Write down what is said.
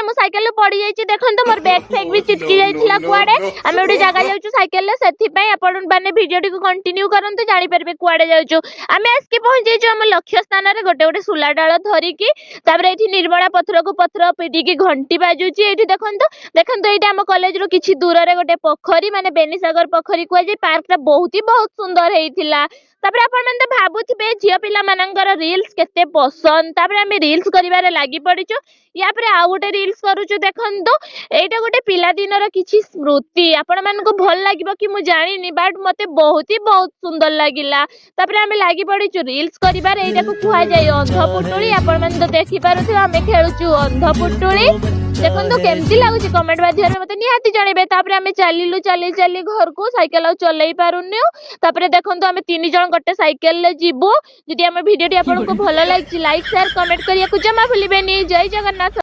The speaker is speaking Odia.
ମୁଁ ସାଇକେଲରୁ ପଡି ଯାଇଛି। ଦେଖନ୍ତୁ, ମୋର ବ୍ୟାଗ୍ ଫ୍ୟାଗ୍ ବି ଚିଟକି ଯାଇଥିଲା କୁଆଡେ। ଆମେ ଗୋଟେ ଜାଗା ଯାଉଛୁ ସାଇକେଲରେ, ସେଥିପାଇଁ ଆପଣ ମାନେ ଭିଡିଓଟିକୁ କଣ୍ଟିନ୍ୟୁ କରନ୍ତୁ, ଜାଣିପାରିବେ କୁଆଡେ ଯାଉଛୁ। ଆମେ ଆସିକି ପହଞ୍ଚି ଯାଇଛୁ ଆମ ଲକ୍ଷ୍ୟ ସ୍ଥାନରେ, ଗୋଟେ ଗୋଟେ ସୁଲା ଡାଳ ଧରିକି। ତାପରେ ଏଇଠି ନିର୍ମଳା ପଥରକୁ ପଥର ପିଟିକି ଘଣ୍ଟି ବାଜୁଛି ଏଇଠି। ଦେଖନ୍ତୁ ଦେଖନ୍ତୁ, ଏଇଟା ଆମ କଲେଜରୁ କିଛି ଦୂରରେ ଗୋଟେ ପୋଖରୀ, ମାନେ ବେନିସାଗର ପୋଖରୀ କୁହାଯାଏ। ପାର୍କଟା ବହୁତ ହି ବହୁତ ସୁନ୍ଦର ହେଇଥିଲା। ତାପରେ ଆପଣମାନେ ତ ଭାବୁଥିବେ, ଝିଅ ପିଲାମାନଙ୍କର ରିଲ୍ସ କେତେ ପସନ୍ଦ। ତାପରେ ଆମେ ରିଲ୍ସ କରିବାରେ ଲାଗି ପଡିଛୁ। ୟା ପରେ ଆଉ ଗୋଟେ ରିଲ୍ସ କରୁଛୁ। ଦେଖନ୍ତୁ, ଏଇଟା ଗୋଟେ ପିଲାଦିନର କିଛି ସ୍ମୃତି। ଆପଣ ମାନଙ୍କୁ ଭଲ ଲାଗିବ କି ମୁଁ ଜାଣିନି, ବଟ୍ ମତେ ବହୁତ ହି ବହୁତ ସୁନ୍ଦର ଲାଗିଲା। ତାପରେ ଆମେ ଲାଗି ପଡିଛୁ ରିଲ୍ସ କରିବାରେ। ଏଇଟାକୁ କୁହାଯାଏ ଅନ୍ଧ ପୁଟୁଳି। ଆପଣ ମାନେ ତ ଦେଖିପାରୁଥିବେ, ଆମେ ଖେଳୁଛୁ ଅନ୍ଧ ପୁଟୁଳି। ଦେଖନ୍ତୁ, କେମିତି ଲାଗୁଛି କମେଣ୍ଟ ମାଧ୍ୟମରେ ମତେ ନିହାତି ଜଣେଇବେ। ତାପରେ ଆମେ ଚାଲିଲୁ ଚାଲି ଚାଲି ଘରକୁ, ସାଇକେଲ ଆଉ ଚଲେଇ ପାରୁନୁ। ତାପରେ ଦେଖନ୍ତୁ, ଆମେ ତିନି ଜଣ ଗୋଟେ ସାଇକେଲରେ ଯିବୁ। ଯଦି ଆମ ଭିଡିଓଟି ଆପଣଙ୍କୁ ଭଲ ଲାଗିଛି, ଲାଇକ୍, ସେୟାର, କମେଣ୍ଟ କରିବାକୁ ଜମା ଭୁଲିବେନି। ଜୟ ଜଗନ୍ନାଥ।